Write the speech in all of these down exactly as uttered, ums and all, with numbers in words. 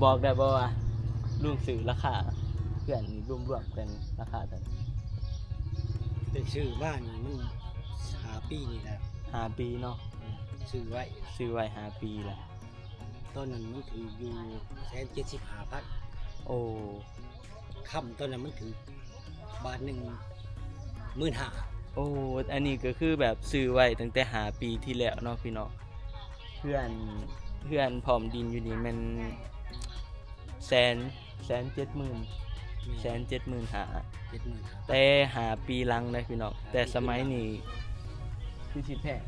บอกได้บ่ว่าลุงซื้อราคาเฮือนนี่รวมๆกันราคาเท่าใด? แต่ซื้อมานี่มันห้าปีนี่แหละ ห้าปีเนาะ ซื้อไว้ ซื้อไว้ห้าปีแล้ว ตอนนั้นมันถืกอยู่แสนเจ็ดสิบห้าพัน โอ้ ค้ำตอนนั้นมันถืกบาทหนึ่งหมื่นห้า โอ้ อันนี้ก็คือแบบซื้อไว้ตั้งแต่ห้าปีที่แล้วเนาะพี่น้อง เฮือน เฮือนพร้อมดินอยู่นี่แม่นแสน แสนเจ็ดหมื่น แม่น แสนเจ็ดหมื่นห้า เจ็ดหมื่นห้า แต่ห้าปีหลังเลยพี่น้อง แต่สมัยนี้คือสิแพง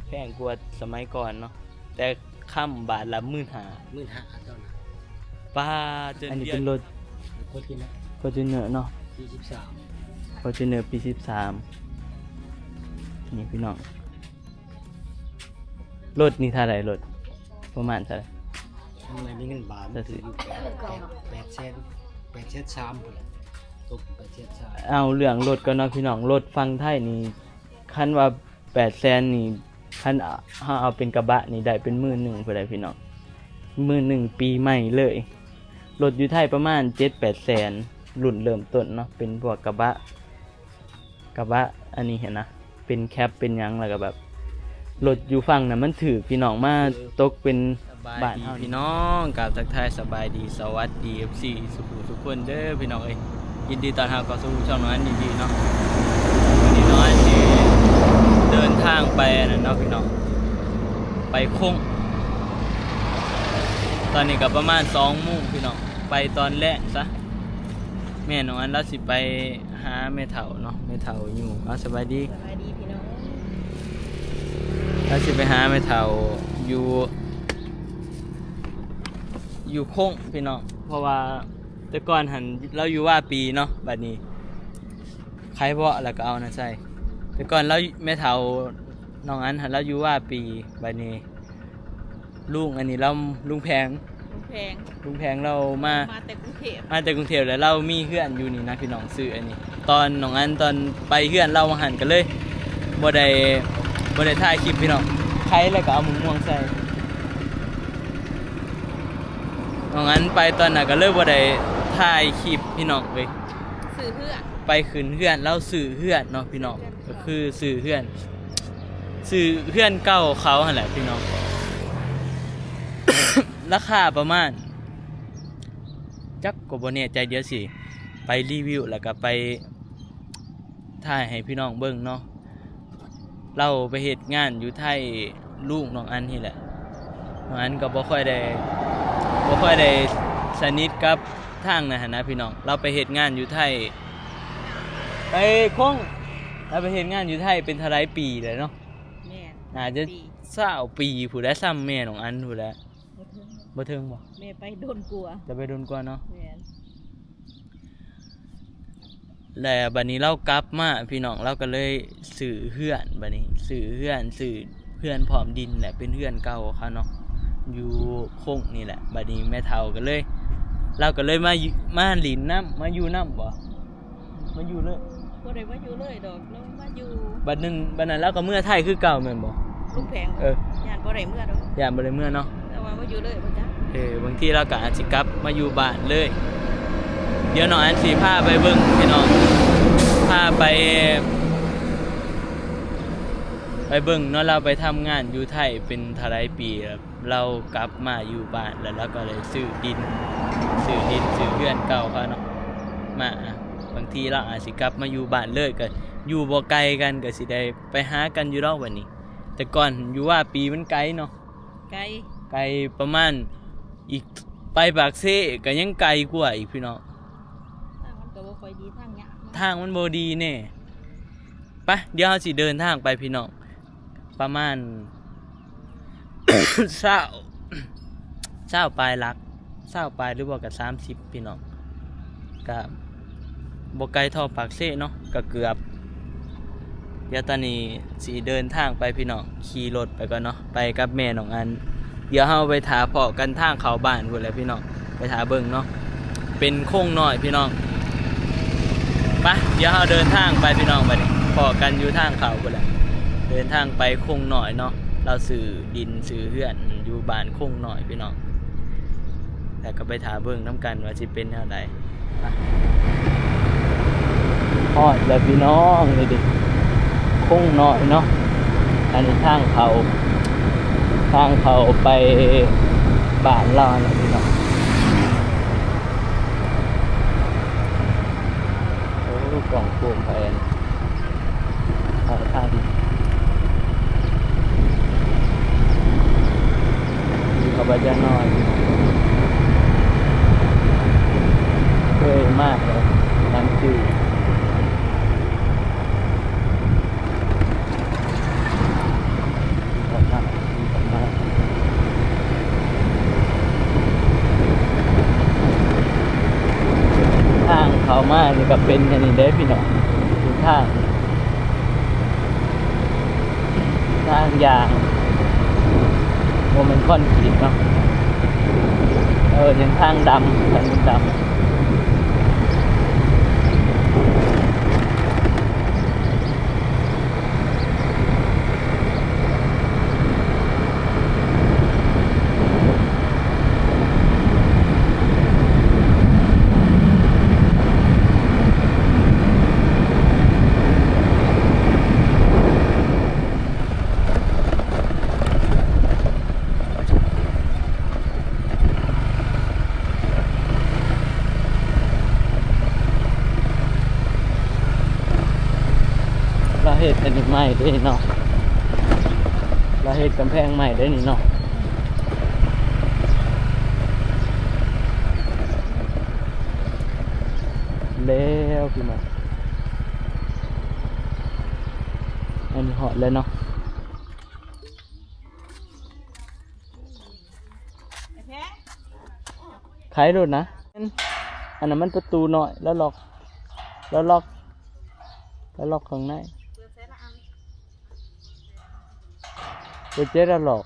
แพงกว่าสมัยก่อนเนาะ แต่ค้ำบาทละหมื่นห้า หมื่นห้าเท่านั้น ป้า จน อันนี้เป็นรถ Fortuner Fortuner เนาะ ปีสิบสาม Fortuner ปีสิบสาม นี่พี่น้อง รถนี่เท่าไหร่ รถประมาณเท่าไหร่? ทำไมมีเงินบาท จักสิ ถืกอยู่แปด แปด แปดแสน แปดแสนสามพุ้นแหละ ตกแปดแสนสาม เอาเรื่องรถก่อนเนาะพี่น้อง รถฝั่งไทยนี่ คันว่าแปดแสนนี่ คันเฮาเอาเป็นกระบะนี่ได้เป็นหมื่นหนึ่งพุ้นแหละพี่น้อง หมื่นหนึ่งปีใหม่เลย รถอยู่ไทยประมาณเจ็ดแปดแสน รุ่นเริ่มต้นเนาะ เป็นพวกกระบะ กระบะอันนี้หั้นนะ เป็นแคปเป็นหยัง แล้วก็แบบ รถอยู่ฝั่งนั้นมันถืกพี่น้อง มาตกเป็นบ้านเฮานี่ พี่น้อง กราบทักทายสบายดี สวัสดี เอฟซี สุขุทุกคนเด้อพี่น้องเอ้ย ยินดีต้อนรับเข้าสู่ช่องน้องอันดีๆเนาะ วันนี้น้องอันสิเดินทางไปอันนั้นเนาะพี่น้อง ไปโค้ง ตอนนี้ก็ประมาณสองโมงพี่น้อง ไปตอนแลงซะ แม่น้องอันลาวสิไปหาแม่เฒ่าเนาะ แม่เฒ่าอยู่ เอา สบายดี สบายดีพี่น้อง ลาวสิไปหาแม่เฒ่าอยู่ อยู่โค้งพี่น้อง เพราะว่าแต่ก่อนหั้นลาวอยู่ว่าปีเนาะ บัดนี้ขายเบาะแล้วก็เอานั่นใส่ แต่ก่อนลาว แม่เฒ่าน้องอันหั้นลาวอยู่ว่าปี บัดนี้ลุงอันนี้ลาว ลุงแพง ลุงแพง ลุงแพงลาวมา มาแต่กรุงเทพฯ มาแต่กรุงเทพฯ แล้วลาวมีเฮือนอยู่นี่นะพี่น้อง ซื้ออันนี้ ตอนน้องอันตอนไปเฮือนลาวว่าหั้นก็เลยบ่ได้ บ่ได้ถ่ายคลิปพี่น้อง ขายแล้วก็เอามะม่วงใส่ น้องอันไปตอนนั้นก็เลยบ่ได้ถ่ายคลิปพี่น้องเอ้ย ซื้อเฮือน ไปขึ้นเฮือน ลาวซื้อเฮือนเนาะพี่น้อง ก็คือซื้อเฮือน ซื้อเฮือนเก่าเขาหั้นแหละพี่น้อง ราคาประมาณ จักก็บ่แน่ใจ เดี๋ยวสิไปรีวิวแล้วก็ไปถ่ายให้พี่น้องเบิ่งเนาะ ลาวไปเฮ็ดงานอยู่ไทย ลุงน้องอันนี่แหละ น้องอันก็บ่ค่อยได้ บ่ค่อยได้สนิทกับทางนั้นหั้นนะพี่น้อง ลาวไปเฮ็ดงานอยู่ไทย ไปโค้ง ลาวไปเฮ็ดงานอยู่ไทยเป็นเท่าไรปีแล้วเนาะ แม่น น่าจะ ปี ซาวปีพุ้นแหละ ส่ำแม่น้องอันพุ้นแหละ บ่เถิง บ่เถิงบ่ แม่ไปโดนกว่า จะไปโดนกว่าเนาะ แม่น แล้วบัดนี้ลาวกลับมาพี่น้อง ลาวก็เลยซื้อเฮือน บัดนี้ซื้อเฮือน ซื้อเฮือนพร้อมดินแหละ เป็นเฮือนเก่าเขาเนาะ อยู่โค้งนี่แหละ บัดนี้แม่เฒ่าก็เลย ลาวก็เลยมาอยู่ มาหลิ้นนำ มาอยู่นำบ่ มาอยู่เลย บ่ได้มาอยู่เลยดอก ลาวมาอยู่ บัดหนึ่ง บัดนั้นลาวก็เมือไทยคือเก่าแม่นบ่ ลุงแพง เออ ย้านบ่ได้เมือดอก ย้านบ่ได้เมือเนาะ แต่ว่ามาอยู่เลยบ่จ๊ะ เออ บางทีลาวก็อาจสิกลับมาอยู่บ้านเลย เดี๋ยวน้องอันสิพาไปเบิ่งพี่น้อง พาไป ไปเบิ่งเนาะ ลาวไปทำงานอยู่ไทยเป็นเท่าไรปีแล้ว ลาวกลับมาอยู่บ้านแล้ว ลาวก็เลยซื้อดิน ซื้อดิน ซื้อเฮือนเก่าเขาเนาะ มา บางทีลาวอาจสิกลับมาอยู่บ้านเลย ก็อยู่บ่ไกลกัน ก็สิได้ไปหากันอยู่ดอกบัดนี้ แต่ก่อนอยู่ว่าปีมันไกลเนาะ ไกล ไกลประมาณ อีกไปปากเซก็ยังไกลกว่าอีกพี่น้อง ทางมันก็บ่ค่อยดี ทางยาก ทางมันบ่ดีแน่ ไป เดี๋ยวเฮาสิเดินทางไปพี่น้อง ประมาณ ซาว ซาวปลายหลัก ซาวปลายหรือว่าก็สามสิบพี่น้อง ก็บ่ไกลเท่าปากเซเนาะ ก็เกือบ เดี๋ยวตอนนี้สิเดินทางไปพี่น้อง ขี่รถไปก่อนเนาะ ไปกับแม่น้องอัน เดี๋ยวเฮาไปถ่าพ้อกันทางเข้าบ้านพุ้นแหละพี่น้อง ไปถ่าเบิ่งเนาะ เป็นโค้งน้อยพี่น้อง ไป เดี๋ยวเฮาเดินทางไปพี่น้อง บัดนี้พ้อกันอยู่ทางเข้าพุ้นแหละ เดินทางไปโค้งน้อยเนาะ ลาวซื้อดินซื้อเฮือนอยู่บ้านโค้งน้อยพี่น้อง ไป แล้วก็ไปถ่าเบิ่งนำกันว่าสิเป็นแนวใด ฮอดแล้วพี่น้อง นี่ดิ คงน้อยเนาะ อันนี้ทางเข้า ทางเข้าไปบ้านลาวนะพี่น้อง โอ้ กล่องโฟมไป เอาทาง นี่เขาไปจะนอน เคยมากเลย มันคือ ออกมา ออกมา ทางเข้ามานี่ก็เป็นอันนี้เด้อพี่น้อง เป็นทาง ทางยาง บ่แม่นคอนกรีตเนาะ เออ ยังทางดำ ทางดำ ลาวเฮ็ดอันนี้ใหม่เด้เนาะ ลาวเฮ็ดกำแพงใหม่เด้นี่เนาะ แล้วพี่น้อง อันนี้ฮอดแล้วเนาะ ไขโลดนะ อันนั้นมันประตูน้อย แล้วล็อก แล้วล็อก แล้วล็อกข้างใน เปิดเจ๊แล้วล็อก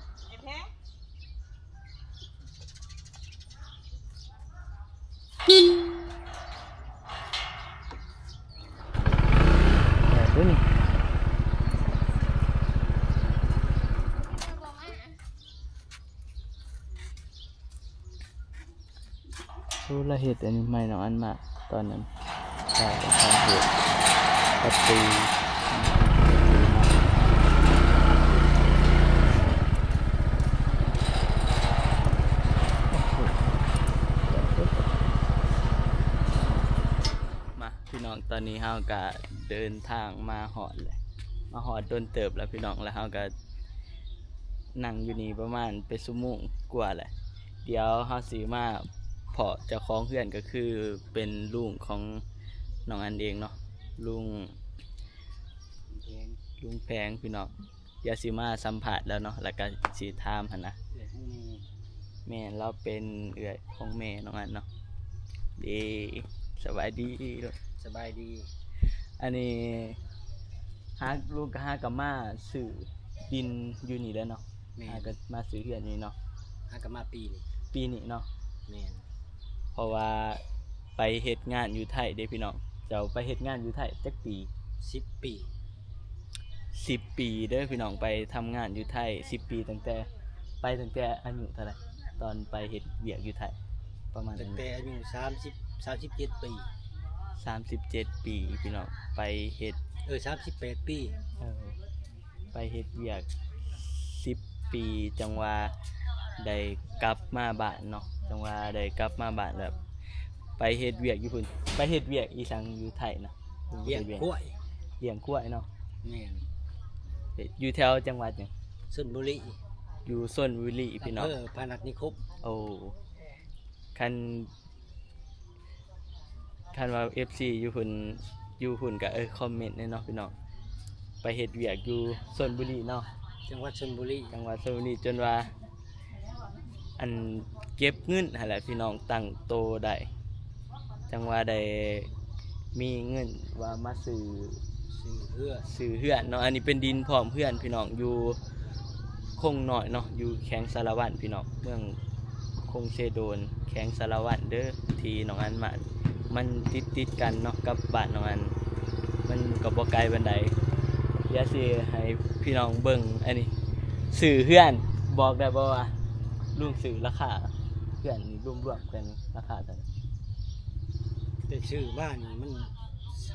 เดี๋ยวนี้ รู้ละเหตุอันนี้ไม่น้องอันมากตอนนั้น ใช่ ตอนเหตุประตู มาพี่น้อง ตอนนี้เฮาก็เดินทางมาฮอดแล้ว มาฮอดโดนเติบแล้วพี่น้อง แล้วเฮาก็นั่งอยู่นี่ประมาณเป็นชั่วโมงกว่าแหละ เดี๋ยวเฮาสิมาพ้อเจ้าของเฮือนก็คือเป็นลุงของน้องอันเองเนาะ ลุง ลุงแพงพี่น้อง เดี๋ยวสิมาสัมภาษณ์แล้วเนาะ แล้วก็สิถามหั้นนะ เอื้อยของแม่ แม่น ลาวเป็นเอื้อยของแม่น้องอันเนาะ เด้ สบายดี สบายดี อันนี้ หา ลุงก็หาก็มาซื้อดินอยู่นี่แหละเนาะ แม่น หาก็มาซื้อเฮือนนี่เนาะ หาก็มาปีนี้ ปีนี้เนาะ แม่น เพราะว่าไปเฮ็ดงานอยู่ไทยเด้พี่น้อง เจ้าไปเฮ็ดงานอยู่ไทยจักปี สิบปี สิบปีเด้อพี่น้อง ไปทำงานอยู่ไทยสิบปี ตั้งแต่ ไปตั้งแต่อายุเท่าไหร่ ตอนไปเฮ็ดเวียกอยู่ไทย ประมาณ ตั้งแต่อายุสามสิบ สามสิบเจ็ดปี สามสิบเจ็ดปีพี่น้อง ไปเฮ็ด เออ สามสิบแปดปี เออ ไปเฮ็ดเวียกสิบปี จั่งว่าได้กลับมาบ้านเนาะ จั่งว่าได้กลับมาบ้านแบบ ไปเฮ็ดเวียกอยู่พุ้น ไปเฮ็ดเวียกอีสังอยู่ไทยนะ เลี้ยงควาย เลี้ยงควายเนาะ แม่น อยู่แถวจังหวัดหยัง ชลบุรี อยู่ชลบุรีพี่น้อง อำเภอพนัสนิคม โอ้ คัน คันว่า เอฟซี อยู่พุ้น อยู่พุ้นก็ เออ คอมเมนต์แหน่เนาะพี่น้อง ไปเฮ็ดเวียกอยู่ชลบุรีเนาะ จังหวัดชลบุรี จังหวัดชลบุรี จนว่า อันเก็บเงินหั้นแหละพี่น้อง ตั้งโตได้ จั่งว่าได้มีเงินว่ามาซื้อ ซื้อเฮือน ซื้อเฮือนเนาะ อันนี้เป็นดินพร้อมเฮือนพี่น้อง อยู่คงน้อยเนาะ อยู่แขวงสารวัตรพี่น้อง เมืองคงเซโดน แขวงสารวัตรเด้อ ที่น้องอันมา มันติดติดกันเนาะกับบ้านน้องอัน มันก็บ่ไกลปานใด เดี๋ยวสิให้พี่น้องเบิ่งอันนี้ ซื้อเฮือน บอกได้บ่ว่าลุงซื้อราคา เพื่อนนี่รวมๆกันราคาเท่าไหร่? แต่ซื้อมานี่มัน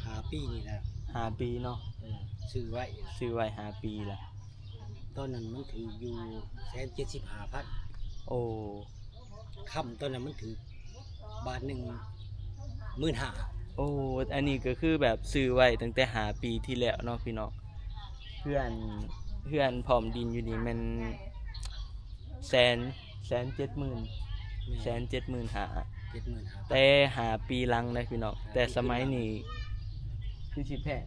ห้าปีนี่แหละ ห้าปีเนาะ เออ ซื้อไว้ ซื้อไว้ห้าปีละ ตอนนั้นมันถืออยู่แสนเจ็ดสิบห้าพัน โอ้ ค่ำตอนนั้นมันถือบาทหนึ่งหมื่นห้า โอ้ อันนี้ก็คือแบบซื้อไว้ตั้งแต่ห้าปีที่แล้วเนาะพี่น้อง เฮือน เฮือนพร้อมดินอยู่นี่แม่นแสน แสนเจ็ดหมื่น แม่น แสนเจ็ดหมื่นห้า เจ็ดหมื่นห้า แต่ห้าปีหลังเลยพี่น้อง ห้าปี แต่สมัยนี้คือสิแพง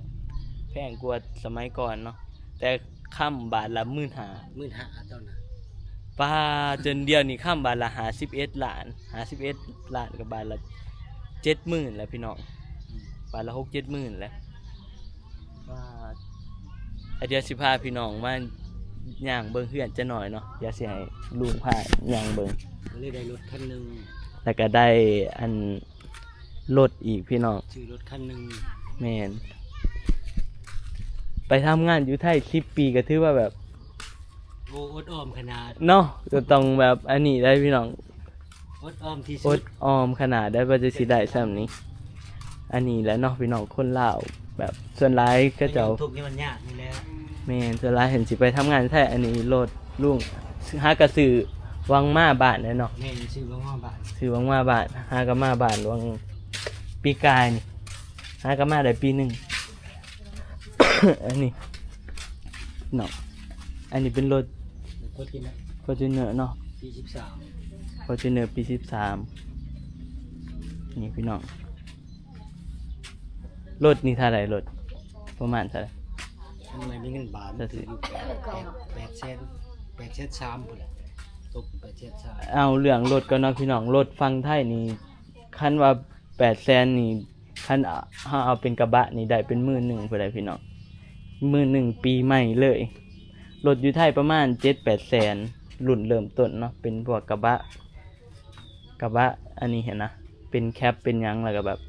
แพงกว่าสมัยก่อนเนาะ แต่ค่ำบาทละหมื่นห้า หมื่นห้าตอนนั้น ป้า จนเดี๋ยวนี้ค่ำบาทละห้าสิบเอ็ดล้าน ห้าสิบเอ็ดล้านกับบาทละเจ็ดหมื่นแล้วพี่น้อง อืม บาทละหกเจ็ดหมื่นแล้ว ว่า อ่ะ เดี๋ยวสิพาพี่น้องมาย่างเบิ่งเฮือนจะหน่อยเนาะ เดี๋ยวสิให้ลุงพาย่างเบิ่ง ก็เลยได้รถคันหนึ่ง แล้วก็ได้อันรถอีกพี่น้อง ซื้อรถคันหนึ่ง แม่น ไปทำงานอยู่ไทยสิบปีก็ถือว่าแบบ โอ้ อดออมขนาด เนาะ ก็ต้องแบบอันนี้ได้พี่น้อง อดออมที่สุด อดออมขนาดได้ว่าจะสิได้ส่ำนี้ อันนี้แหละเนาะพี่น้อง คนลาวแบบส่วนหลายเขาเจ้า ทุกข์นี่มันยากนี่แหละ แม่น ส่วนหลายเห็นสิไปทำงานไทย อันนี้รถลุง หากะซื้อหวังมาบ้านแหละเนาะ แม่น ซื้อหวังมาบ้าน ซื้อหวังมาบ้าน หากะมาบ้านหวังปีกายนี่ หากะมาได้ปีหนึ่ง อันนี้เนาะ อันนี้เป็นรถ รถ Fortuner เนาะ ปีสิบสาม Fortuner ปีสิบสาม นี่พี่น้อง รถนี่เท่าไหร่ รถประมาณเท่าไหร่? ทำไมมีเงินบาท เท่าไหร่? ถืออยู่แปด แปด แปดแสน แปดแสนสามพุ้นแหละ ตกแปดแสนสาม เอาเรื่องรถก่อนเนาะพี่น้อง รถฝั่งไทยนี่ คันว่าแปดแสนนี่ คันเฮาเอาเป็นกระบะนี่ได้เป็นหมื่นหนึ่งพุ้นแหละพี่น้อง หมื่นหนึ่งปีใหม่เลย รถอยู่ไทยประมาณเจ็ดแปดแสน รุ่นเริ่มต้นเนาะ เป็นพวกกระบะ กระบะอันนี้หั้นนะ เป็นแคปเป็นหยัง แล้วก็แบบ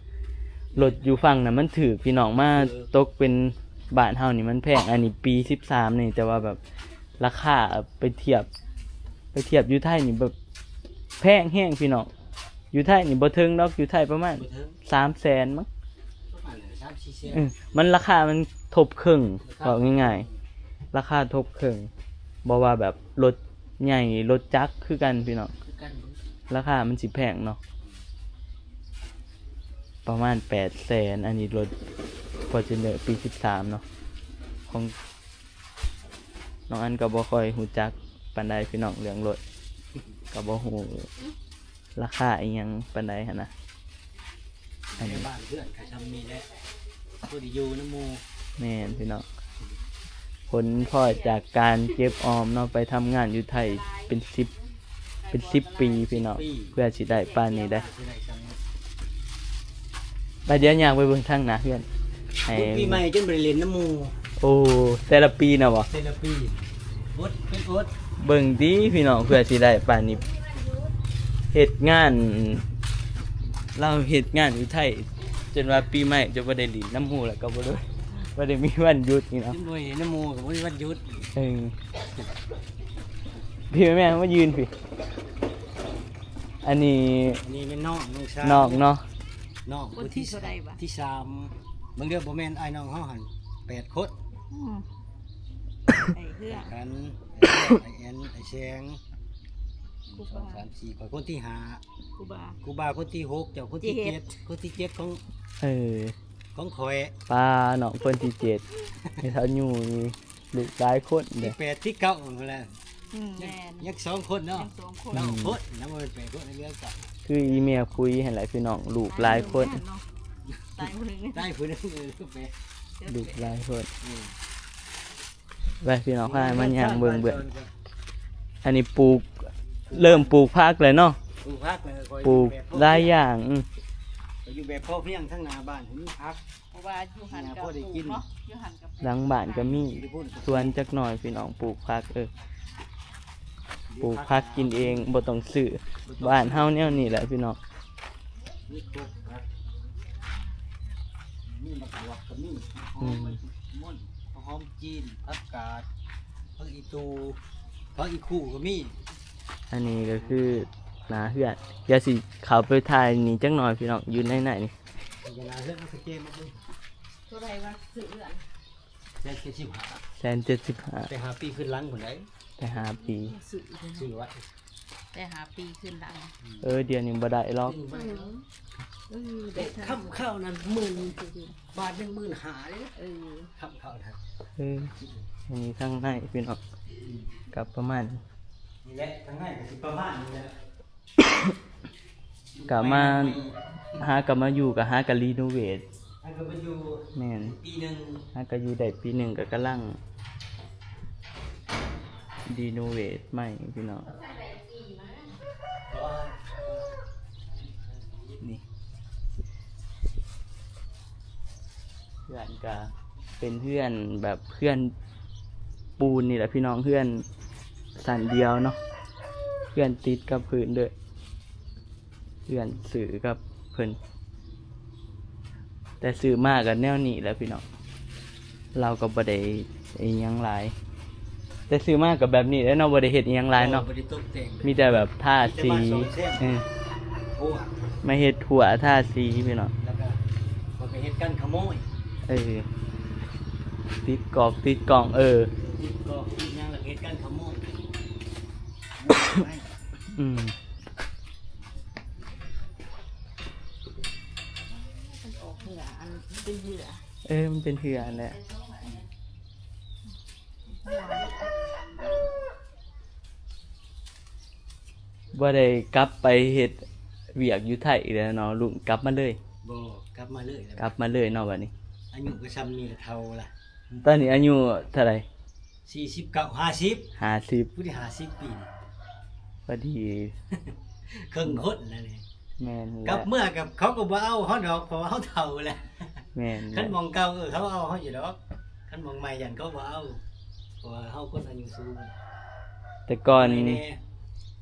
รถอยู่ฝั่งน่ะมันถืกพี่น้อง มา เออ ตกเป็นบ้านเฮานี่มันแพง อันนี้ปีสิบสามนี่ แต่ว่าแบบราคาไปเทียบ ไปเทียบอยู่ไทยนี่แบบแพงแฮงพี่น้อง อยู่ไทยนี่บ่เถิงดอก อยู่ไทยประมาณ บ่เถิง สามแสนมั้ง ประมาณนั้น สามสี่แสน เออ มันราคามันทบครึ่ง ราคา เว้าง่ายๆ ราคาทบครึ่ง บ่ว่าแบบรถใหญ่รถจักรคือกันพี่น้อง คือกัน ราคามันสิแพงเนาะ ประมาณแปดแสน อันนี้รถ Fortuner ปีสิบสามเนาะ ของน้องอันก็บ่ค่อยฮู้จักปานใดพี่น้อง เรื่องรถ ก็บ่ฮู้ราคาอิหยังปานใดหั้นนะ อันนี้ ในบ้านเพื่อนก็ทำนี่แหละ พอดีอยู่นำหมู่ แม่นพี่น้อง ผลพลอยจากการเก็บออมเนาะ ไปทำงานอยู่ไทยเป็นสิบ เป็นสิบปีพี่น้อง สิบปี เพื่อสิได้ปานนี้ได้ สิได้จัง ไป เดี๋ยวย่างไปเบิ่งทางหน้าเฮือน ให้ ปีใหม่จนบ่ได้เล่นนำหมู่ โอ้ แต่ละปีนะบ่ แต่ละปี อดเป็นอด เบิ่งติพี่น้อง เพื่อสิได้ปานนี้ เฮ็ดงาน ลาวเฮ็ดงานอยู่ไทย จนว่าปีใหม่จะบ่ได้หลิ้นนำหมู่ แล้วก็บ่ได้ บ่ได้มีวันหยุดนี่เนาะ จนบ่ได้เห็นนำหมู่ก็บ่มีวันหยุด เออ พี่แม่มายืนพี่ อันนี้ อันนี้เป็นน้อง น้องชาย น้องเนาะ น้อง คนที่เท่าใดวะ ที่สาม บางเดือนบ่แม่นอ้ายน้องเฮาหั่น แปดคน อืม ไอ้เฮือก กัน ไอ้แอน ไอ้แสง ครูบา สอง สาม สี่ ข้อยคนที่ห้า ครูบา ครูบาคนที่หก เจ้าคนที่ เจ็ด เจ็ด คนที่เจ็ดของ เออ ของข้อย ป้าน้องคนที่เจ็ด ไอ้เฒ่าอยู่นี่ ลูกหลายคนเด้ ที่แปดที่เก้านั่นแหละ อืม แม่น ยังสองคนเนาะ ยังสองคน เก้าคนนะ บ่แม่นแปดคน เหลือเก้า คืออีเมียคุยหั่นแหละพี่น้อง ลูกหลายคน ตายผู้หนึ่งเนาะ ตายผู้หนึ่ง ตายผู้หนึ่ง เออ แปด ลูกหลายคน อืม ไปพี่น้อง พามันย่างเบิ่งเบิ่ง อันนี้ปลูก เริ่มปลูกผักเลยเนาะ ปลูกผักเลย ปลูกหลายอย่าง อืม อยู่แบบพอเพียง ทั้งหน้าบ้านมีผัก เพราะว่าอยู่หั่นก็ปลูกเนาะ อยู่หั่นก็ปลูก หลังบ้านก็มีสวนจักหน่อยพี่น้อง ปลูกผัก เออ ปลูกผักกินเอง บ่ต้องซื้อ บ้านเฮาแนวนี้แหละพี่น้อง มีครบครับ มีหมากหวกก็มี อืม หอมม่อน หอมจีน ผักกาด ผักอีตู ผักอีคู่ก็มี อันนี้ก็คือ หน้าเฮือน เดี๋ยวสิเข้าไปถ่ายนี่จักหน่อยพี่น้อง อยู่ในในนี่ อย่าลาเรื่องเอาสเกมมาเบิ่ง ตัวใดวะซื้อเอื้อน แสนเจ็ดสิบห้า แสนเจ็ดสิบห้า แต่ห้าปีขึ้นหลังคนไหน แต่ห้าปี ซื้อ ซื้อไว้ แต่ห้าปีขึ้นหลัง เออ เดี๋ยวนี้บ่ได้หรอก ซื้อไว้ เออได้ทัน คำข้าวนั้นหมื่นบาทหนึ่งหมื่นห้าเลย เออ คำข้าวนั้น เออ อันนี้ข้างในพี่น้อง กับประมาณ นี่แหละทางง่ายก็สิประมาณนี้แหละ กะมา หากะมาอยู่กะหากะรีโนเวท อันก็มาอยู่ แม่น ปีหนึ่ง หากะอยู่ได้ปีหนึ่งกะกำลังรีโนเวทใหม่พี่น้อง นี่ เฮือนกะเป็นเฮือนแบบเฮือนปูนนี่แหละพี่น้อง เฮือนสันเดียวเนาะ เฮือนติดกับพื้นเด้อ เฮือนซื้อกับเพิ่น แต่ซื้อมากันแนวนี้แหละพี่น้อง เราก็บ่ได้อิหยังหลาย แต่ซื้อมากับแบบนี้แหละเนาะ บ่ได้เฮ็ดอิหยังหลายเนาะ บ่ได้ตกแต่ง มีแต่แบบทาสี มีแต่มาซ่อมแซม เออ โอ้อะ มาเฮ็ดหัวทาสีพี่น้อง แล้วก็มันไปเฮ็ดกันขโมย เออ ติดกอกติดกล่อง เออ ติดกอกติดหยังแล้วเฮ็ดกันขโมย อืม มันออกเหนืออันเป็นเหยื่อ เออ มันเป็นเฮือนแหละ บ่ได้กลับไปเฮ็ดเวียกอยู่ไทยอีกแล้วเนาะลุง กลับมาเลย บ่กลับมาเลยแล้ว กลับมาเลยเนาะบัดนี้ อายุก็ซ้ำนี่ละเฒ่าละ ตอนนี้อายุเท่าไหร่ สี่สิบเก้า ห้าสิบ ห้าสิบ ผู้ที่ห้าสิบปีนี่ พอดี เครื่องคนแล้วนี่ แม่น กลับ แหละ เมื่อกับเขาก็บ่เอาเขาดอกเพราะว่าเขาเฒ่าแล้ว แม่นแห คัน ละ หมองเก่าเออเขาเอาเขาอยู่ดอกคันหมองใหม่ยันเขาบ่เอาเพราะว่าเขาคนอายุสูง แต่ก่อน นี่แน่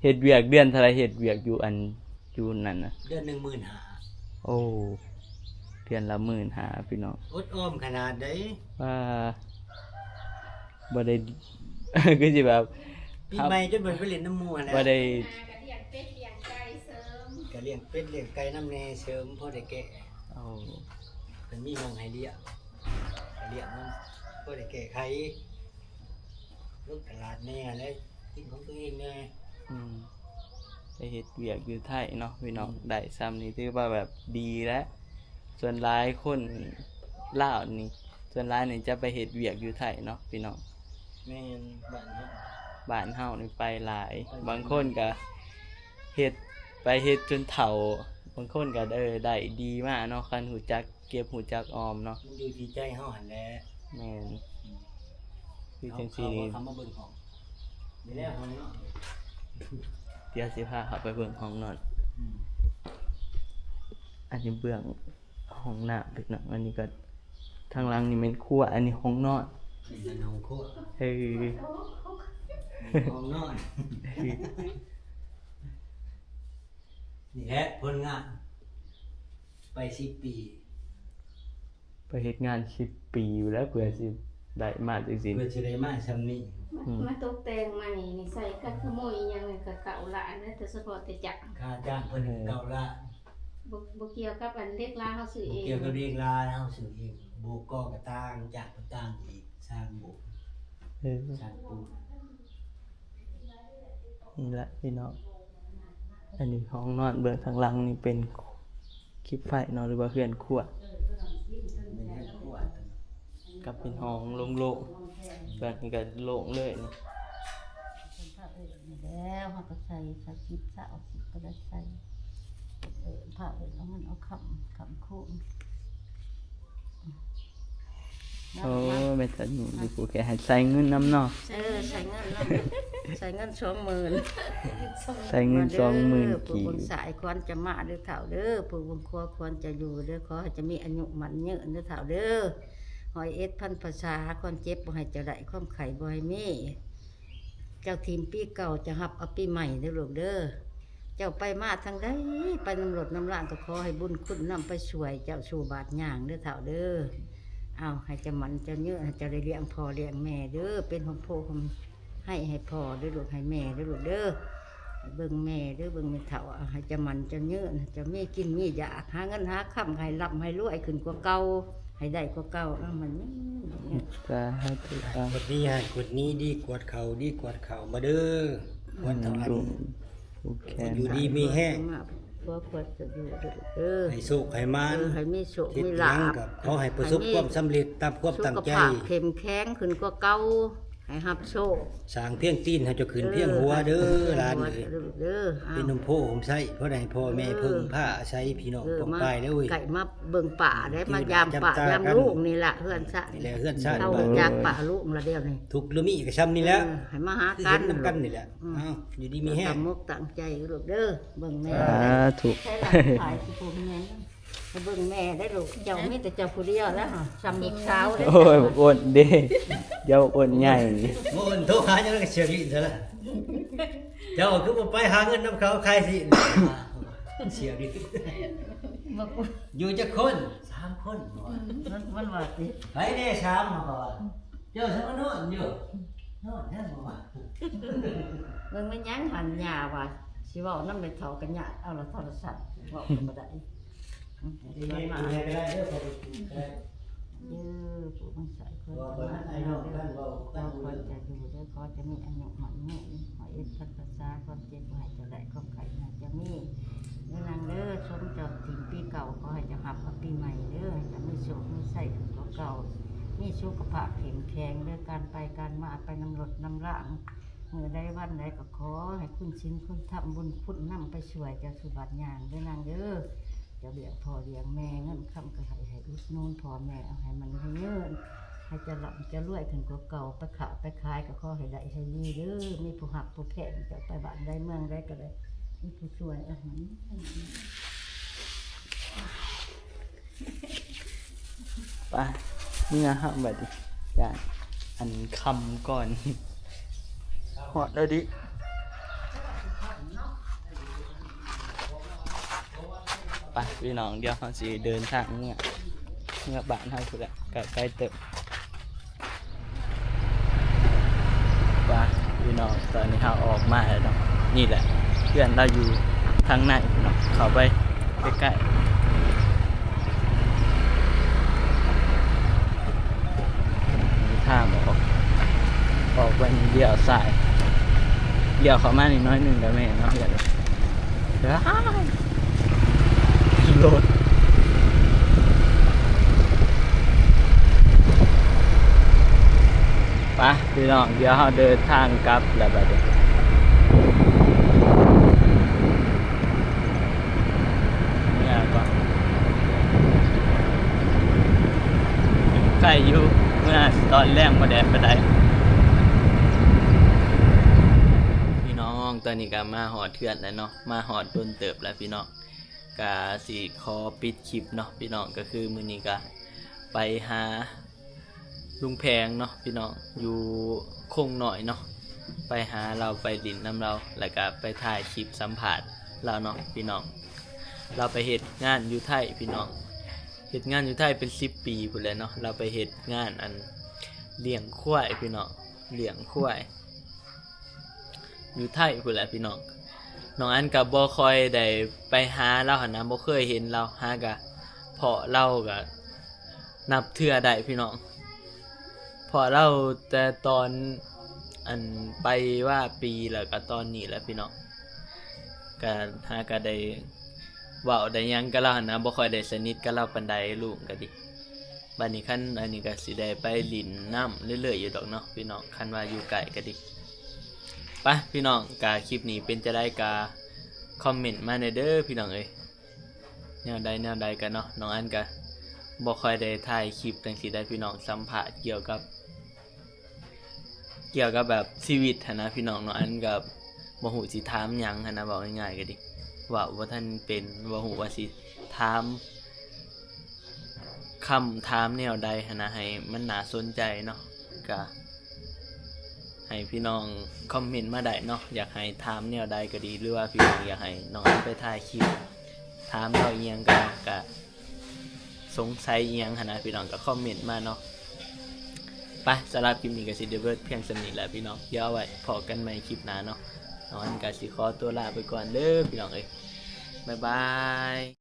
เฮ็ดเวียกเดือนเท่าไหร่ เฮ็ดเวียกอยู่อันอยู่นั่นนะ เดือนหนึ่งหมื่นห้า โอ้ เดือนละหมื่นห้าพี่น้อง อดออมขนาดใด ว่าบ่ได้ คือสิแบบ ปีใหม่จนเพิ่นไปเล่นน้ำหมู่หั่นแหละ บ่ได้ หากระเลี้ยงเป็ดเลี้ยงไก่เสริม ก็เลี้ยงเป็ดเลี้ยงไก่น้ำแน่เสริมพอได้แก้ เอา เพิ่นมีหม่องให้เลี้ยงก็เลี้ยงมันพอได้แก้ไขลงตลาดแน่และกินของตัวเองแน่ อืมไปเฮ็ดเวียกอยู่ไทยเนาะพี่น้อง ได้ส่ำนี้ถือว่าแบบดีแล้ว ส่วนหลายคนลาวนี่ ส่วนหลายนี่จะไปเฮ็ดเวียกอยู่ไทยเนาะพี่น้อง แม่นบ้านเฮา บ้านเฮานี่ไปหลาย บางคนก็เฮ็ด ไปเฮ็ดจนเฒ่า บางคนก็เออได้ดีมาเนาะ คันฮู้จักเก็บฮู้จักออมเนาะ มันอยู่ที่ใจเฮาหั่นแหละ แม่น คือ เอา จังซี่ เขา นี่ เขามาเบิ่งห้องนี่แหละห้องเนาะ เดี๋ยวสิพาเขาไปเบิ่งห้องนอน อืม อันนี้เบื้องห้องน้ำพี่น้อง อันนี้ก็ทางหลังนี่แม่นครัว อันนี้ห้องนอน เป็นห้องครัว เฮ้ย ห้องนอน นี่แหละผลงาน ไปสิบปี ไปเฮ็ดงานสิบปีอยู่แล้วเพื่อสิได้มาจังซี่ เพื่อจะได้มาซำนี้ มา อืม มาตกแต่งใหม่นี่ใส่กันขโมยอีหยังนี่ก็เก่าละอันนั้นแต่เฉพาะแต่จักร ค่าจ้างเพิ่นเก่าละ บ่บ่เกี่ยวกับอันเล็กลาเฮาซื้อ บ่ เอง เกี่ยวกับเรียกลาเฮาซื้อเองโบกกอกระตางจากกระตางอีกสร้างโบก เออ สร้างปูน นี่แหละพี่น้อง อันนี้ห้องนอนเบื้องทางหลังนี่เป็นคลิปไฟเนาะ หรือว่าเฮือนครัว ในเฮือนครัว กับเป็นห้องโล่งๆ แบบนี้ก็โล่งเลยนี่ เป็นพระเอกนี่แล้วเขาก็ใส่ใส่สิบสาวสิบก็ได้ใส่เออพระเอกเอาเงินเอาคำคำคูณ โอ้แม่นตาหนูอยู่ผู้แก่ให้ใส่เงินนำเนาะ เออใส่เงินแล้วใส่เงินสองหมื่น ใส่เงินสองหมื่น ผู้ กี บุญ บ สายควรจะมาเด้อเฒ่าเด้อผู้บุญครัวควรจะอยู่เด้อขอให้จะมีอายุมันเยอะเด้อเฒ่าเด้อหอยเอ็ดพันภาษาความเจ็บบ่ให้เจะได้ความไข้บ่ให้มี เจ้าถิ่มปีเก่าจะรับเอาปีใหม่เด้อลูกเด้อ เจ้าไปมาทางใดไปนำรถนำล่างก็ขอให้บุญคุณนำไปช่วยเจ้าสู่บาทย่างเด้อเฒ่าเด้อ เอาให้เจ้ามันเจ้าเยอะให้เจ้าได้เลี้ยงพ่อเลี้ยงแม่เด้อ เป็นโฮมโพโฮมไฮ่ให้พ่อเด้อลูกให้แม่เด้อลูกเด้อ เบิ่งแม่เด้อ เบิ่งแม่เฒ่า เอาให้เจ้าหมั่นเจ้ายืน เจ้ามีกินมีอยาก หาเงินหาคำ ให้ร่ำให้รวยขึ้นกว่าเก่า ให้ได้กว่าเก่า เอามันยืน สาธุ อ่ะ กดนี้ให้กดนี้ ดีกวดเข่า ดีกวดเข่า มาเด้อ อืม วันเท่าอัน ดู ผูกแขน อยู่ดีมีแฮง มา ผัวขวดจะอยู่เด้อ ให้โชคให้หมาน เออ ให้มีโชค เฮ็ด มีลาภ หยังก็ขอให้ประสบ ให้มี ความสำเร็จตามความตั้งใจ สุขภาพเข้มแข็งขึ้นกว่าเก่า ให้รับโชค สร้างเพียงตีนให้เจ้าขึ้น เออ เพียงหัวเด้อ หลานเอ้ย เด้อ เป็นโฮมโพธิ์โฮมไส้ เพราะได้พ่อแม่ เออ เพิ่งพาอาศัย พี่น้อง เออ ป้องปายแล้วเอ้ย มาใกล้มาเบิ่งป้าได้ มายามป้ายามลุงนี่ล่ะ เฮือนซะ นี่แหละเฮือนซะ เฮารู้จักป้าลุงละเดี๋ยวนี้ ทุกข์หรือมีก็ซ่ำนี่แหละ เออ ให้มาหากัน คือเห็นนำกันนี่แหละ อืม อ้าว อยู่ดีมีแฮง ตั้งอกตั้งใจลูกเด้อ เบิ่งแม่ สาธุ ใช้หลักขายสิผมแม่น ให้เบิ่งแม่ได้ลูก เจ้ามีแต่เจ้าผู้เดียวแล้วหั่น ซ่ำลูกสาวเด้อ โอ้ย บักอ้นเด้ เดี๋ยวบักอ้นใหญ่ โอ้ย โทรหายังไงก็เสียงอีกซะละ เจ้าคือบ่ไปหาเงินนำเขาขายสิ เสียงอีก บักอ้น อยู่จักคน สามคน มัน มันว่าติ ไปแน่สาม เขาก็ว่า เจ้าสมานอนอยู่ นอนแท้บ่วะ เบิ่งแม่นหยังหั่น ย่าว่า สิเว้านำแม่เฒ่าก็ย่านเอาละโทรศัพท์ เว้าก็บ่ได้ อืม เดี๋ยวแม่ดูแลก็ได้เด้อ ขอไปดูก็ได้ เด้อ ผู้บังสายคน ว่าบ่ทันไอ้น้องกันเว้ากัน ขอจะอยู่เด้อ ขอจะมีอายุหมั่นยืน ขอเอ็ดพันภาษา ความเจ็บบ่ให้เจ้าได้ ความไข้บ่ให้เจ้ามี เด้อนางเด้อ ชมจอบถิ่นปีเก่า ขอให้เจ้ารับกับปีใหม่เด้อ ให้เจ้ามีโชคมีชัยขึ้นกว่าเก่า มีสุขภาพเข้มแข็งเด้อ การไปการมาไปนำรถนำรา มื้อใดวันใดก็ขอให้คุณศีลคุณธรรมบุญคุณนำไปช่วยเจ้าสู่บาดย่างเด้อนางเด้อ เจ้าเลี้ยงพ่อเลี้ยงแม่ เงินคำก็ให้ ให้อุดหนุนพ่อแม่ เอาให้มันให้เงิน ให้เจะร่ำเจะรวยขึ้นกว่าเก่า ไปค้าไปขายก็ขอให้ได้ให้ดีเด้อ มีผู้ฮักผู้แพง เจ้าไปบ้านใดเมืองใดก็ได้ มีผู้ช่วย เอาให้ ไป เมือเฮาบัดนี้ ย่านอันค่ำก่อน ฮอดแล้วดิ ไปพี่น้อง เดี๋ยวเฮาสิเดินทางเมือ เมือบ้านเฮาพุ้นแหละ ก็ไกลเติบ ไปพี่น้อง ตอนนี้เฮาออกมาแล้วเนาะ นี่แหละ เฮือนลาวอยู่ทางในพี่น้อง เข้าไปใกล้ๆ มีทางออก ออกไปนี่เลี้ยวซ้าย เลี้ยวเข้ามานี่น้อยหนึ่งก็แม่นเนาะ เฮือน อ้าย รถ ไปพี่น้อง เดี๋ยวเฮาเดินทางกลับแล้วบัดนี้ เนี่ยก็ ไกลอยู่ เมื่อตอนแลงบ่แดดปานใด พี่น้อง ตอนนี้ก็มาฮอดเฮือนแล้วเนาะ มาฮอดโดนเติบแล้วพี่น้อง ก็สิขอปิดคลิปเนาะพี่น้อง ก็คือมื้อนี้ก็ไปหาลุงแพงเนาะพี่น้อง อยู่โคงน้อยเนาะ ไปหาลาว ไปหลิ้นนำลาว แล้วก็ไปถ่ายคลิปสัมภาษณ์ลาวเนาะพี่น้อง ลาวไปเฮ็ดงานอยู่ไทยพี่น้อง เฮ็ดงานอยู่ไทยเป็นสิบปีพู้นแหละเนาะ ลาวไปเฮ็ดงานอันเลี้ยงควายพี่น้อง เลี้ยงควาย อยู่ไทยพู้นแหละพี่น้อง น้องอันก็บ่ค่อยได้ไปหาลาวหั้นนะ บ่เคยเห็นลาว หากะพ้อลาวก็นับเทื่อได้พี่น้อง พ้อลาวแต่ตอนอันไปว่าปี แล้วก็ตอนนี้แหละพี่น้อง ก็หากะได้เว้าได้หยังกับลาวหั้นนะ บ่ค่อยได้สนิทกับลาวปานใด ลุงก็ดี บัดนี้คันอันนี้ก็สิได้ไปหลิ้นนำเรื่อยๆอยู่ดอกเนาะพี่น้อง คันว่าอยู่ไกลก็ดี ไปพี่น้อง กะคลิปนี้เป็นจั่งใดกะคอมเมนต์มาแหน่เด้อพี่น้องเอ้ย แนวใดแนวใดกันเนาะ น้องอันก็บ่ค่อยได้ถ่ายคลิปจั่งซี้ได้พี่น้อง สัมภาษณ์เกี่ยวกับ เกี่ยวกับแบบชีวิตหั้นนะพี่น้อง น้องอันก็บ่ฮู้สิถามหยังหั้นนะ เว้าง่ายๆก็ดี เว้าบ่ทันเป็น บ่ฮู้ว่าสิถาม คำถามแนวใดหั้นนะ ให้มันน่าสนใจเนาะ ก็ให้พี่น้องคอมเมนต์มาได้เนาะ อยากให้ถามแนวใดก็ดี หรือว่าพี่น้องอยากให้น้องอันไปถ่ายคลิปถามลาวอีหยังก็เนาะ ก็สงสัยอีหยังหั้นนะพี่น้อง ก็คอมเมนต์มาเนาะ ไป สำหรับคลิปนี้ก็สิได้เบิดเพียงส่ำนี้แหละพี่น้อง เดี๋ยวเอาไว้พ้อกันใหม่คลิปหน้าเนาะ ตอนกะสิขอตัวลาไปก่อนเด้อพี่น้องเอ้ย บ๊ายบาย